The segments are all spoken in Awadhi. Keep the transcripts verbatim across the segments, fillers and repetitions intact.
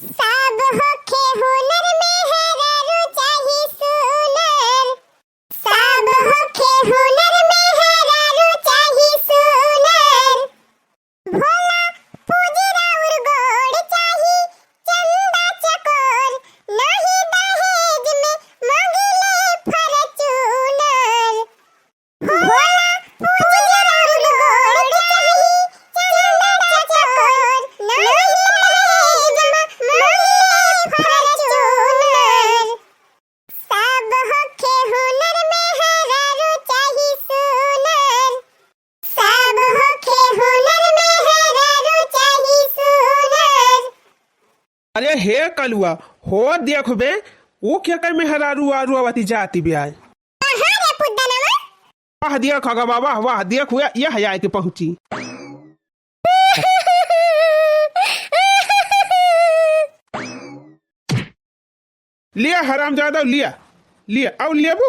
सब होखे हुनर मेहरारू चाही सुनर, सब होखे हुनर मेहरारू चाही सुनर। भोला पूजी राउर गोड़ चाही चंदा चकोर, नाही दहेज में मांगिले फॉर्च्यूनर। भोला पूजी राउर गोड़ चाही चंदा चकोर, नाही दहेज में मांगिले फॉर्च्यूनर। सब होखे हुनर मेहरारू चाही सुनर, सब होखे हुनर मेहरारू चाही सुनर। अरे हे कलुआ, हो देखबे, ऊ केकर मेहरारू आरू आवती जाती बे आए। कहाँ रे पुद्दनवा? वाह देख अगवा, वाह, वाह, देख हुआ, यह आए के पहुँची। लिया हरामजादा, लिया, लिया, अउ लेबू?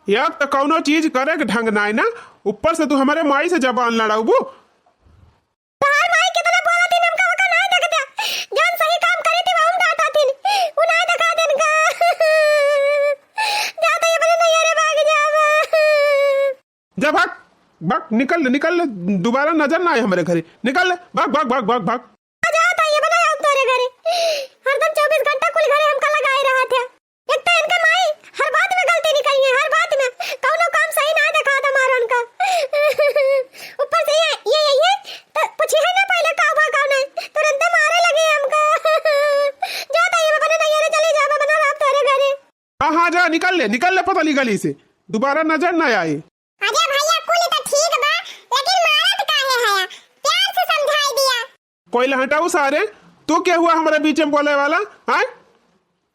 एक त कौनो चीज करे के ढंग नाय ना, ऊपर से तू हमरे माई से जबान लड़ाउबू। तोहार माई कितना बोलत हिन, हमका ओका नाय देखते। जौन सही काम करे थी, वहू में डांटत हिन। उ नाय देखा दिन का। जा तो ये अपने नैहरे भाग जावा। जा भाग, भाग, निकल ले, निकल ले, दोबारा नजर ना आए हमरे घरे। निकल ले, भाग, भाग, भाग, भाग, भाग। आ जा तो ये बना हम तोरे घरे। हरदम चउबीस घंटा कुल घरे हमका लगाए रहत है। एक तो इनका माई हर बात में गलती निकाली है, हर बात में। कौनो काम सही ना देखा था मारो उनका। ऊपर से ये, ये, ये, ये, तो पूछी है ना पहले का हुआ, का नहीं, तुरंत मारे लगी हमका। जा तो ये बना नैहरे चली जा, बना रहा तोरे घरे। हाँ, हाँ, जा, निकल ले, निकल ले पतली गली से, दोबारा नजर ना आए। अरे भैया, कुल तो ठीक बा, लेकिन मारत काहे हया? प्यार से समझाई दिया। कोई लहटाऊ सारे, तू के हुआ हमारे बीच में बोले वाला, हाँ?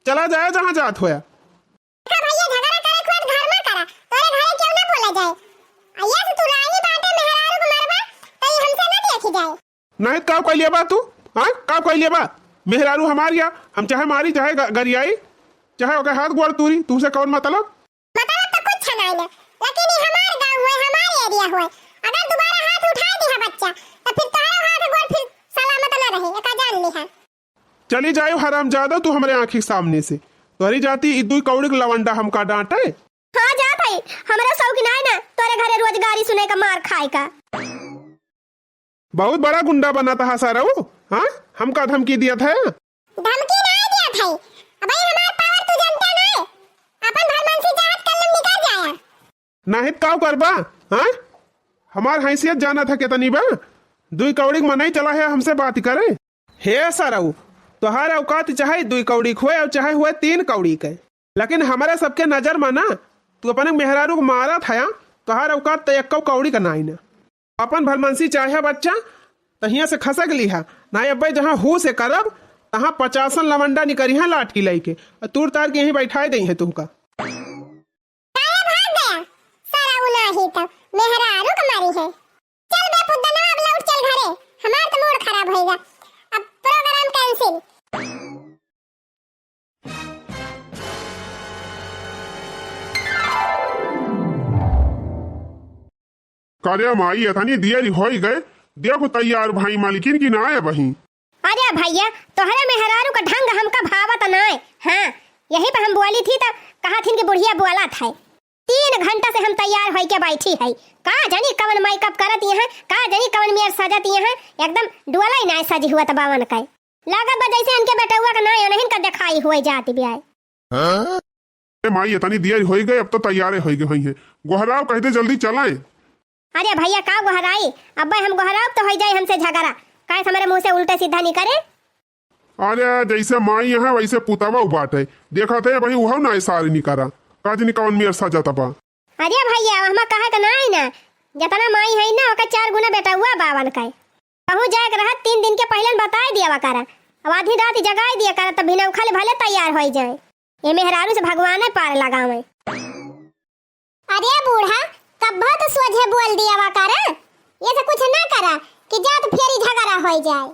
चला जाए जहाँ जात होया। देखा भैया, झगड़ा करे के बाद घर में करा, तोरे घरे क्यों ना बोला जाए? आ ये से तू रानी बाटे, मेहरारू को मारबा, तो ये हमसे ना देखी जाए। नहीं, का कइले बा तू? हाँ, का कइले बा? मेहरारू हमार या, हम चाहे मारी, चाहे ग-, गरियाई, चाहे ओके हाथ गोड़ तूरी, तुमसे कौन मतलब? मतलब तो कुछ नहीं ना, लेकिन ये हमार गाँव हुए, हमार एरिया हुए। अगर दोबारा हाथ उठा दिया बच्चा, तो फिर तोहरा हाथ गोड़ फिर सलामत ना रहे, एका जान लिहा। चली जाए हरामजादा तू हमरे आँखी के सामने से। तोहरी जाती ई दुई कौड़ी के लवंडा हमका डांटे। हाँ, जात है, हमरा शौक नाय ना तोरे घरे रोजगारी सुने का, मार खाए का। बहुत बड़ा गुंडा बना था सारा वो, हाँ? हमका धमकी दिया था। धमकी नाय दिया था। अबे हमार पावर तू जानता नाय। अपन भलमनसी चाहत कर ले निकल जाया। नाहित काव करबा, हाँ? हमार हैसियत जाना था कितनी बा? दुई कौड़ी के मनई चला है हमसे बात करे। हे सरऊ, तोहार औकात चाहे दुई कौड़ी के होए और चाहे होए तीन कौड़ी के, लेकिन हमारे सबके नजर में ना, तू अपने मेहरारू को मारत हया, तोहार औकात तो एक्को कौड़ी का नाई ना। अपन भलमनसी चाहे बच्चा, तहिया से खसक लिहा, ना अब्बे जहाँ हू से करब, तहाँ पचासन लवंडा निकरिहा लाठी लइके, और तूर तार के यहीं बैठाए दई है तुमका। काहे भाग गया? सारा उनाही तो मेहरारू के मारी है। चल बे पुदना, अब लौट चल घरे, हमार तो मूड खराब होइगा, अब प्रोग्राम कैंसिल। का रे माई, एतनी देरी होई गए, देखो तैयार भाई मालकिन की ना आए बही। अरे भैया, तोहरे मेहरारू का ढंग हमका भावत नाय। हाँ, यही पे हम बोली थी तो कहा थिन कि बुढ़िया बोलत है। तीन घंटा से हम तैयार होई के बैठी है, का जानी कवन मेकअप करत यहाँ, का जानी कवन मेर सजत यहाँ, एकदम डोला ही नाय सजी हुआ त बावन का। लागत बा जैसे इनके बेटउआ का नाय, उन्हीं का देखाई हुए जात बियाय। ए माई, एतनी देर होई गए, अब तो तैयारे होई गए होई हैं। गोहराव कहते जल्दी चलाएं। अरे भैया, का गोहराई? अब्बे हम गोहराव तो होई जाए हमसे झगड़ा, काहे से हमारे मुंह से उल्टे सीधा निकरे। अरे जैसे माई यहाँ वैसे पुतवा बाटे, देखत है भाई उहव ना सारी निकरा, का जानी कवन मेर सजत बा। अरे भैया, हमा कहे के नाई ना, जतना माई है ना, ओकर चार गुना बेटउआ बावन का। कहूँ जाए के रहत, तीन दिन के पहिले बताए दिया करा। अब आधी रात जगाए दिया करा, तब बिना उखले भले तैयार होई जाए। ये मेहरारू से भगवाने पार लगावे। अरे बूढ़ा, कब्बो तो सोझे बोल दिया करा, ये से कुछ ना करा कि जात फेरी झगड़ा होई जाए।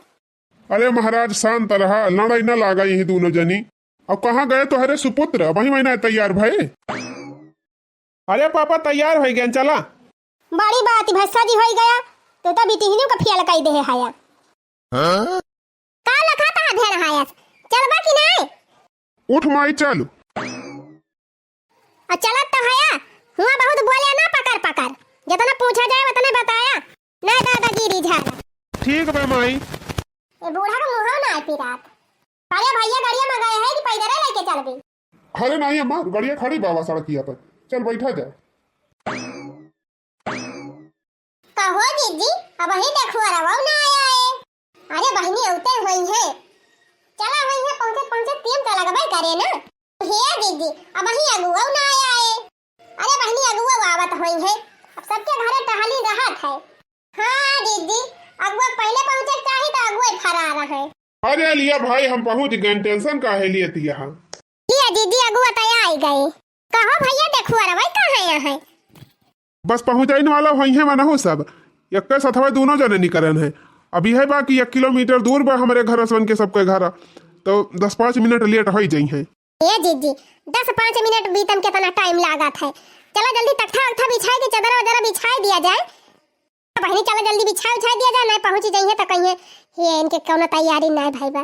अरे महाराज, शांत रहा, लड़ाई न लागा यही दोनों जनी। अब कहाँ गए तोहरे सुपुत्र? अबही महीना तैयार भए। अरे पापा, तैयार होई गए, चला। बड़ी बात भई, सजी होई गया, तू तो बिटिहनियों का फेल कई देहे हया। हाँ? का लखा तहा ढेर हायस? चलबा कि नाय? उठ माई, चल। आ चलत तो हया, हुआ बहुत बोले ना पकर पकर। जितना पूछा जाए उतने बताया। ना दादागिरी झाड़ा। ठीक बा माई। ए बूढ़ा का मुँह ना आए पिरात। अरे भैया, गड़िया मंगाए है कि पैदल लेके चलबी? अरे नहीं अम्मा, गड़िया खड़ी बावा सड़किया पर। चल बैठा जा। कहो जीजी, अबहीं देखुअरवउ ना आया है। अरे बहिनी, अउते होइहैं। चला होइहैं, पहुँचत पहुँचत टेम तो लगबे करे ना। हे जीजी, अबहीं अगुवउ ना आया है। अरे बहिनी, अगुवउ आवत होइहैं। अब सबके घरे टहली रहत है। हाँ जीजी, अगुवा पहिले पहुँचे के चाही तो अगुवइ फरार है। अरे लिया भाई, हम पहुँच गए, tension काहे लिए थी यहाँ? लिया जीजी, अगुवा तो आई गए। कहो भैया, देखुअरवइ कहाँ है? बस पहुँचइन वाला होइहैं मनहु सब। एक्के सथवा दुनो जने निकरन है। अब इहै बा कि एक किलोमीटर दूर बा हमरे घर सन के सबके घर, तो दस पाँच मिनट late होइ जइहैं। ए जीजी, दस पाँच मिनट बीतन केतना time लागत है। चला जल्दी तख्ता उख्ता बिछाइ के चदरा वदरा बिछाइ दिया जाए। बहिनी चला जल्दी बिछाइ उछाइ दिया जाए, नाहीं पहुँच जइहैं तो कहिहैं, "ये इनके कउनो तैयारी नाहीं भइ बा।"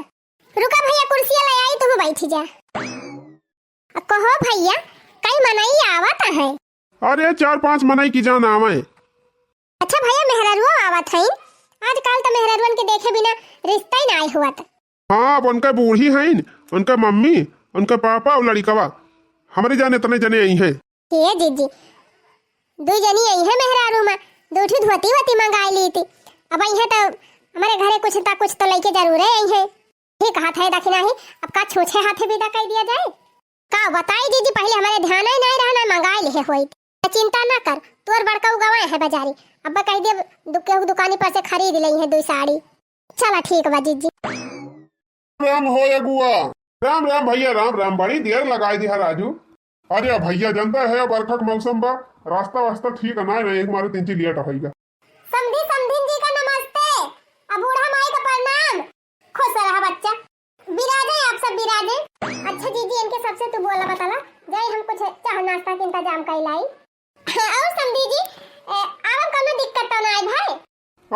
रुका भैया, कुर्सिया ले आई, तुम बैठी जा। आ कहो भैया, कई मनई आवत है? अरे, चार पाँच मनई की जान आवे। अच्छा भैया, मेहरारुओ आवत हईन? आजकल तो मेहरारुअन के देखे बिना रिश्ता ही नाहीं होत। हाँ, अब उनका बूढ़ी हईन, उनका मम्मी, उनका पापा अउर लड़िकवा, हमरे जान इतने जने अइहैं। ए जीजी, दुइ जनी अइहैं मेहरारू मा, दुइ ठो धोती वोती मंगाइ लीती। अब अइहैं तो हमरे घरे कुछ ता कुछ तो लइके जरूरे अइहैं। ठीक कहत है, देखी नाहीं, अब का छूछे हाथे विदा कइ दिया जाए? का बताई जीजी, पहिले हमरे ध्यान ही नाहीं रहना, मंगाइ लिहे होइत। त चिंता ना कर, तोर बड़का उ गवाए है बजारी, अब कहि दिया दु-, केहू दुकानी पर से खरीद लइहैं दुइ साड़ी। चला ठीक बा जीजी। राम हो अगुआ। राम राम भैया, राम राम। बड़ी देर लगाइ दिहा राजू। अरे भैया, जनता है बरखा के मौसम बा, रास्ता वास्ता ठीक नाहीं, एक मारे तीन चीज late होइगा। समधी समधिन जी का नमस्ते, आ बूढ़ा माई का प्रणाम। खुश रहा बच्चा, बिराजे आप सब बिराजे। अच्छा जीजी, इनके सबसे तू बोला बताला, जाए हम कुछ चाह नाश्ता के इंतजाम कइ लाई। अउर समधी जी, ए, आवा कउनो दिक्कत तो नाहीं भाई?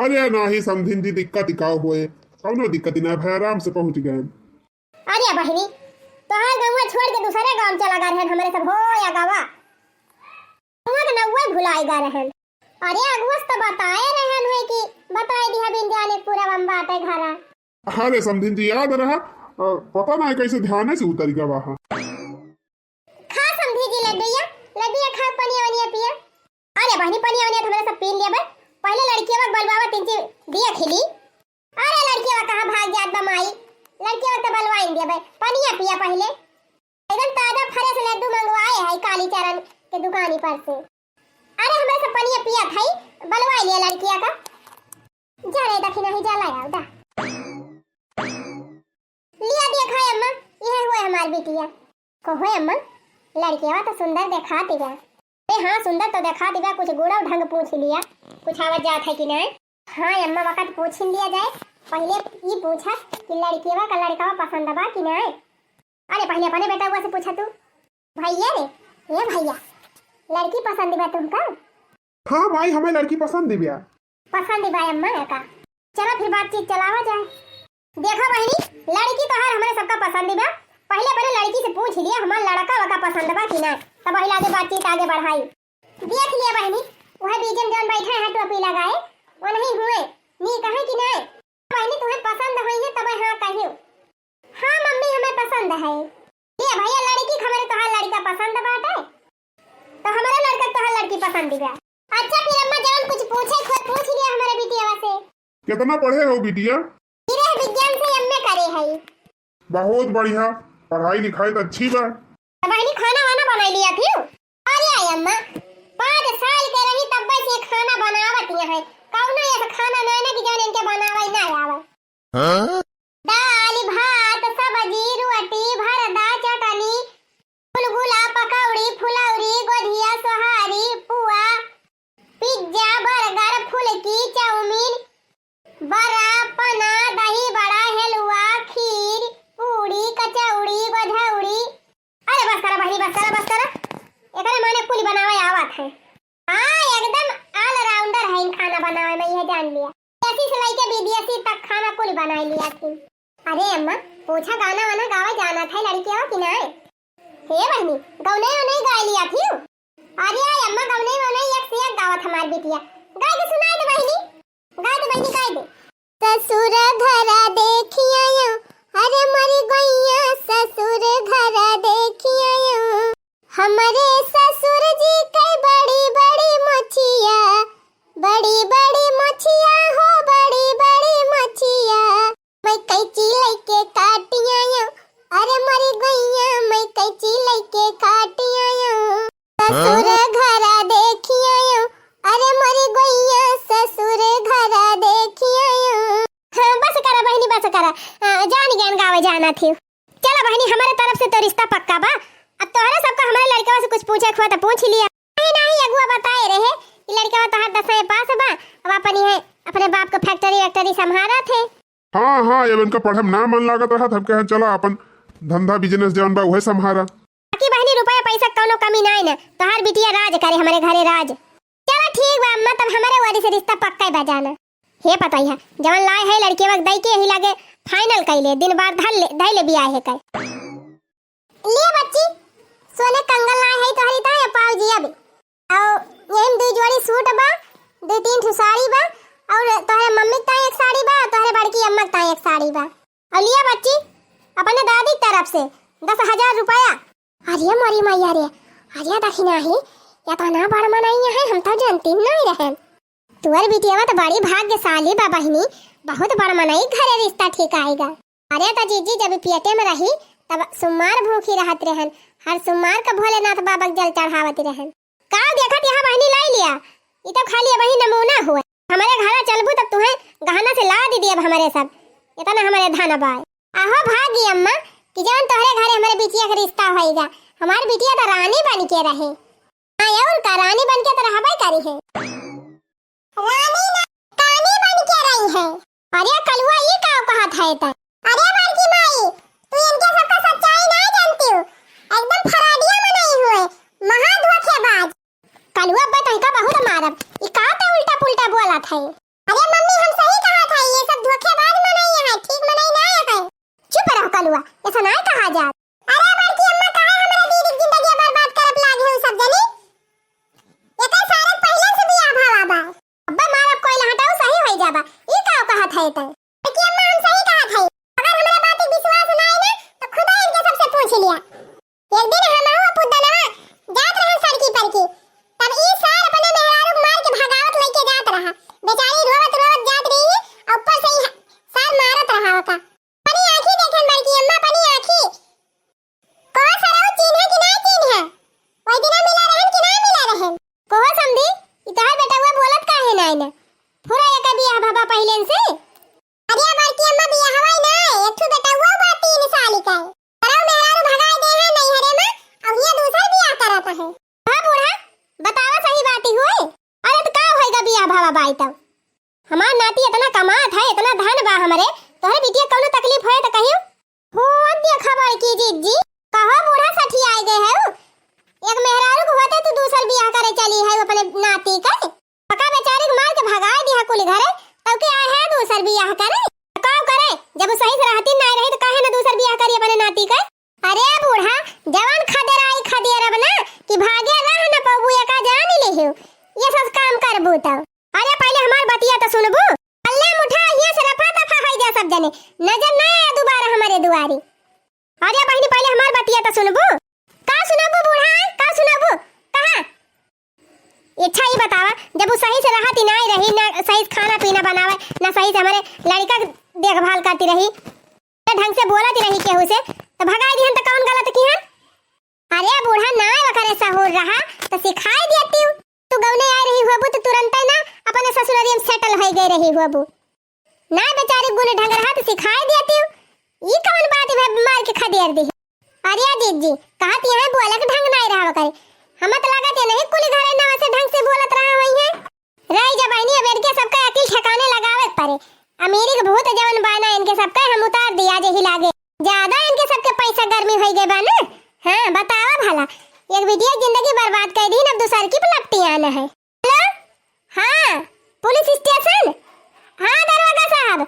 अरे नाहीं समधिन जी, दिक्कत ही का होए, कउनो दिक्कत ही नाहीं भाई, आराम से पहुँच गए। अरे बहिनी, तोहार गउँवा छोड़ के दूसरे गाँव चला गा रहन, हमरे सब हो या गवा। गउँवा के नउवे भुलाइ गा रहन। अरे अगुवस तो बताए रहन हुए कि बताए दिहा बिन जाने पूरा बम बाटे घरा। अरे समधिन जी याद रहा, अ, पता नाहीं कैसे ध्यान से उतरि गवा हा। खा समधी जी लड्डुइया, लड्डुइया खा, पनिया वनिया पिया। अरे बहिनी, पनिया वनिया तो हमरे सब पी लिया बे। पहिले लड़किया के बलवावा तीन चीज दिया खिली। अरे लड़किया कहाँ भाग जात बा माई, लड़किया तो बलवाइन दिया बे। पनिया पिया पहिले, एकदम ताजा fresh लड्डू मंगवाए है काली चरण के दुकानी पर से। अरे हमरे सब पनिया पिया था, बलवाइ लिया लड़किया का। जा रे दखिना ही जा लाया दा। लिया दिया खाए अम्मा, यह हुए हमार बिटिया। कहो अम्मा, लड़किया तो सुंदर देखात बा। ए हाँ, सुंदर तो देखात बा, कुछ गुण अउर ढंग पूछ लिया, कुछ आवत जात है कि नाहीं? हाँ अम्मा, वकत पूछ लिया जाए, पहिले ई पूछा कि लड़किया का लड़कवा पसंद बा कि नाहीं? अरे पहिले अपने बेटवा से पूछा तू। भैया रे, ए भैया, लड़की पसंद बा तुमका? हाँ माई, हमें लड़की पसंद बा। पसंद बा अम्मा का? चला फिर बातचीत चलावा जाए। देखा बहिनी, लड़की तोहार हमरे सबका पसंद बा। पहिले अपने लड़की से पूछ लिया हमार लड़का वका पसंद बा कि ना, तब वही लागे बातचीत आगे बढ़ाई। देख लिया बहिनी, वह बीजन जौन बैठे हैं टोपी लगाए, वो नहीं हुए, नी कहे कि नहीं। बहिनी तुम्हें पसंद हुई है तब हाँ कहियो। हाँ मम्मी, हमें पसंद है। ए भैया, लड़की के हमरे तोहार लड़का पसंद बाटे, तो हमरे लड़का तोहार लड़की पसंद बा। अच्छा फिर अम्मा, जवन कुछ पूछे के होए पूछ लिया हमरे बिटिया से। कितना पढ़े हो बिटिया? गृह विज्ञान से एमए करे है। बहुत बढ़िया, पढ़ाई लिखाई तो अच्छी बा। तो बहिनी खाना वाना बनाई लिया थी? अरे अम्मा, पाँच साल के रही तब से खाना बनावत ही है, कौनो ऐसा खाना ना ना कि जौन इनके बनावे ना आवे। हाँ? दाल, भात, सब्जी, रोटी, भरदा, चटनी, गुलगुला, पकौड़ी, फुलौरी, गोधिया, सोहारी, पुआ, पिज्जा, बर्गर, फुलकी, चाउमीन, बड़ा, पना, दही बड़ा, हलवा, खीर, पूड़ी, कचौड़ी, गोधौड़ी। अरे बस करा बहिनी, बस करा, बस करा। एकरे माने कुल बनावे आवत है। हाँ, एकदम all rounder है इन खाना बनावे में, यह जान ली। तक खाना कुल बनाई लिया थी। अरे अम्मा, पूछा गाना वाना गावे जाना था लड़किया कि नाय? हे बहनी, गौने उन्हें गाय लिया थी? अरे अम्मा, गौने उन्हें एक से एक गावत हमार बिटिया। गाय के सुनाए दे बहनी, गाय दे बहनी, गाय दे। ससुर घरा देखी आयो, अरे मरी गैया ससुर घरा देखी आयो। हमरे ससुर जी के बड़ी बड़ी मोछिया, बड़ी बड़ी मोछिया हो, बड़ी बड़ी मोछिया। मैं कैंची लेके काटी आयो, अरे मरी गैया, मैं कैंची लेके काटी आयो। ससुर घरा देखी आयो, अरे मरी गैया, ससुर घरा देखी आयो। हाँ, बस करा बहनी, बस करा। आ, जान ज्ञान गावे जाना थी। चला बहनी, हमारे तरफ से तो रिश्ता पक्का बा। अब तोहरे सबका हमारे लड़कवा से कुछ पूछे के हुआ तो पूछ लिया। नहीं, नहीं, अगुआ बताए रहे कि लड़कवा तोहार दसवें पास बा, अब अपनी है, अपने बाप को फैक्ट्री वैक्ट्री संभारा थे। हाँ, हाँ, जब इनका पढ़े में ना मन लागत रहा, तब कहे, "चला, अपन धंधा बिजनेस जौन बा, उहे संभारा।" बाकी बहनी, रुपया पैसा कौनो कमी नाई न, तोहार बिटिया राज करे, हमरे घरे राज। चला, ठीक बा अम्मा, तब हमरे वाली से रिश्ता पक्का ही बा जाना। हे पतैया, जवन लाए है लड़किया के दई के, यही लागे फाइनल कइले, दिन बार धर ले, धइले बियाहे के। ले बच्ची, सोने कंगन लाए है तोहरी ताई पाऊ जी अभी। और यही में दो जोड़ी सूट बा, दो तीन ठो साड़ी बा, और तोहरे मम्मी के ताई एक साड़ी बा, तोहरे बड़की अम्मा के ताई एक साड़ी बा। और लिया बच्ची, अपने दादी की तरफ से दस हजार रुपया। अरे मोरी मैया रे, अरे दखिना ही, या तो ना बड़ मनई है, हम तो जानती नहीं रहन। तुअर बिटिया तो बड़ी भाग्यशाली बा बहिनी, बहुत बड़ मनई घरे रिश्ता ठीक आएगा। अरे तो जीजी जब पेटे में रही तब सुमार भूखी रहत रहन, हर सुमार का भोलेनाथ बाबा के जल चढ़ावत रहन। का देखत यहाँ बहिनी लाई लिया, ई तो खाली वही नमूना हुए। हमारे घरा चलबू तब तुहे गहना से लाद दियब हमारे सब, इतना हमारे धन बाय। आहो भागी अम्मा कि जौन तोहरे घरे हमारे बिटिया के रिश्ता होइगा, हमार बिटिया तो रानी बन के रहे। हाँ, और का रानी बन के तो रहबे करी है। रानी ना, कानी बन के रही है। अरे कलुआ, ई का कहत है त? अरे बड़की माई, तू इनके सबका सच्चाई नहीं जानती हो। एकदम फराडिया मनई हुए, महा धोखेबाज। कलुआ बे, तोहका बहुत मारब। ई का त उल्टा पुल्टा बोलत है? अरे मम्मी, हम सही कहत है, ये सब धोखेबाज मनई है, ठीक मनई ना है। चुप रहो कलुआ, ऐसा ना कहा जात। अरे बड़की अम्मा, काहे हमरा दीदी के जिंदगी बर्बाद करब लागे हो सब जनी? एकर सारे पहले से बियाह भावा बा। अब्बा मारब कोई ना, हटाओ, सही होई जाबा। ई का कहत है तै? बड़की अम्मा, हम सही कहत है। अगर हमरा बात पे विश्वास ना आए ना, तो खुदा इनके सबसे पूछ लिया। एक दिन हम हो पुदनवा जात रहन सड़की पर की, तब ई सार अपने मेहरारू के मार के भगावत लेके जात रहा। बेचारी रोवत रोवत जात रही, और ऊपर से ई सार मारत रहा ओका। अपनी आँखी देखन बड़की अम्मा, अपनी आँखी। कहो सरऊ, चीन्हे कि ना चीन्हे? वही दिना मिला रहन कि ना मिला रहन? कहो समधी, ई तोहार बेटउआ बोलत काहे नाई न? फुरा एकर बियाह भवा पहिलेन से? अरे बड़की अम्मा, बियाहवा ही ना, एक ठो बेटउआ बा तीन साल का। सरऊ मेहरारू भगाए दे है नैहरे में, अब हियाँ दूसर बियाह करत है। हाँ बूढ़ा, बतावा सही बात ही हुए। अरे तो का होएगा बियाह भवा बाई तब? हमार नाती इतना कमात है, इतना धन बा हमरे, तोहरे बिटिया कौनो तकलीफ होए तो कहियो। हो, देखा बड़की जिज्जी, कहो बूढ़ा सठियाए गए है। एक मेहरारू के होते तू दूसर बियाह करे चली है अपने नाती के। पका बेचारी के मार के भगाए दिया कुल घरे, तब के आए है दूसर बियाह करे। का करे, जब उ सही से रहती ना रही तो काहे ना दूसर बियाह करी अपने नाती के? अरे बूढ़ा, जवान खदेराई खदेरब ना कि भागे रह न पबू, एका जान लिहियो, ये सब काम करबू तो। अरे पहले हमार बतिया तो सुनबू। अल्ले मुठा हियाँ से रफा दफा होई जा सब जने, नजर ना आया दोबारा हमारे दुआरी। अरे बहिनी पहले हमार बतिया तो सुनबू। का सुनबू बूढ़ा, का सुनबू? कहा? अच्छा ई बतावा, जब उ सही से रहती ना रही, ना सही से खाना पीना बनावे, ना सही से हमारे लड़का के देखभाल करती रही, ना ढंग से बोलती रही केहू से, तो भगाई दिहन तो कौन गलत किहन? अरे बूढ़ा, ना ओकरे सहूर रहा तो सिखाई देती। तू गौने आए रही हुआबू तो तुरंते ना अपने ससुररिया में सेटल होई गए रही हुआबू। ना बेचारी गुण ढंग रहा तो सिखाई देती। ई कौन बात है मार के खदेर दी? अरे जिज्जी, कहत यहाँ बोले के ढंग नहीं रहा करे। हम तो लागत ये नहीं कुल घरे नवा से ढंग से बोलत रहा हुई है। रही जा बहिनी, अब इनके सबका अकिल ठिकाने लगावे के पड़े। अमीरी के भूत जवन बाना इनके सबका हम उतार दिया जे ही लागे। ज्यादा इनके सबके पैसा गर्मी होई गए बा ना। हाँ, बतावा भला, एक बिटिया जिंदगी बर्बाद कर दी, अब दूसर की पलपटी आना है। हेलो, हाँ, पुलिस स्टेशन? हाँ दरोगा साहब,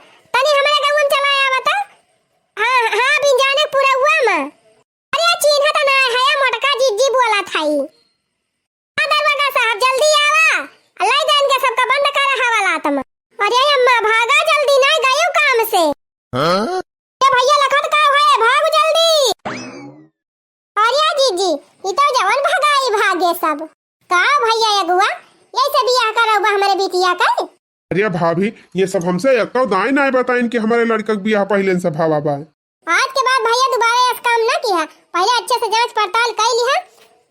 ए भाभी, ये सब हमसे एक्को दाई नाय बताइन कि हमरे लड़का के बियाह पहिले से भवा बा। आज के बाद भइया दुबारा ऐस काम ना किहा। पहिले अच्छे से जाँच पड़ताल कइ लिहा,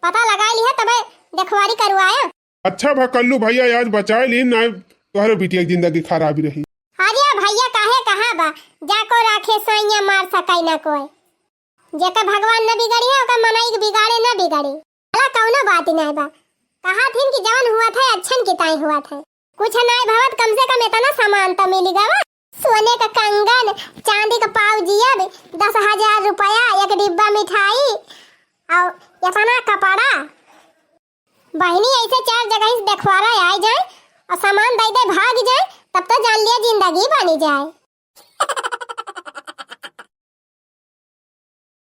पता लगाइ लिहा, तबे देखवारी करवाया। अच्छा भा कल्लू भइया, आज बचाइ ली, नाय तोहरे बिटिया के जिंदगी खराबी रही। अरे भइया काहे कहा बा, जाको राखे सइया मार सकाई ना कोई। जेकर भगवान न बिगड़ी है, ओकर मनई के बिगाड़े न बिगड़ी। भला कउनो बात ही नाय बा। कहा थिन कि जवन हुआ था, अच्छन की ताई हुआ था। कुछ नाय भवत, कम से कम इतना सामान तो मिल गवा। सोने का कंगन, चांदी का पाउजिया, दस हजार रुपया, एक डिब्बा मिठाई, और इतना कपड़ा। बहिनी, ऐसे चार जगह से देखवारा आइ जाए और सामान दइ दइ भाग जाए, तब तो जान लिया जिंदगी बनी जाए।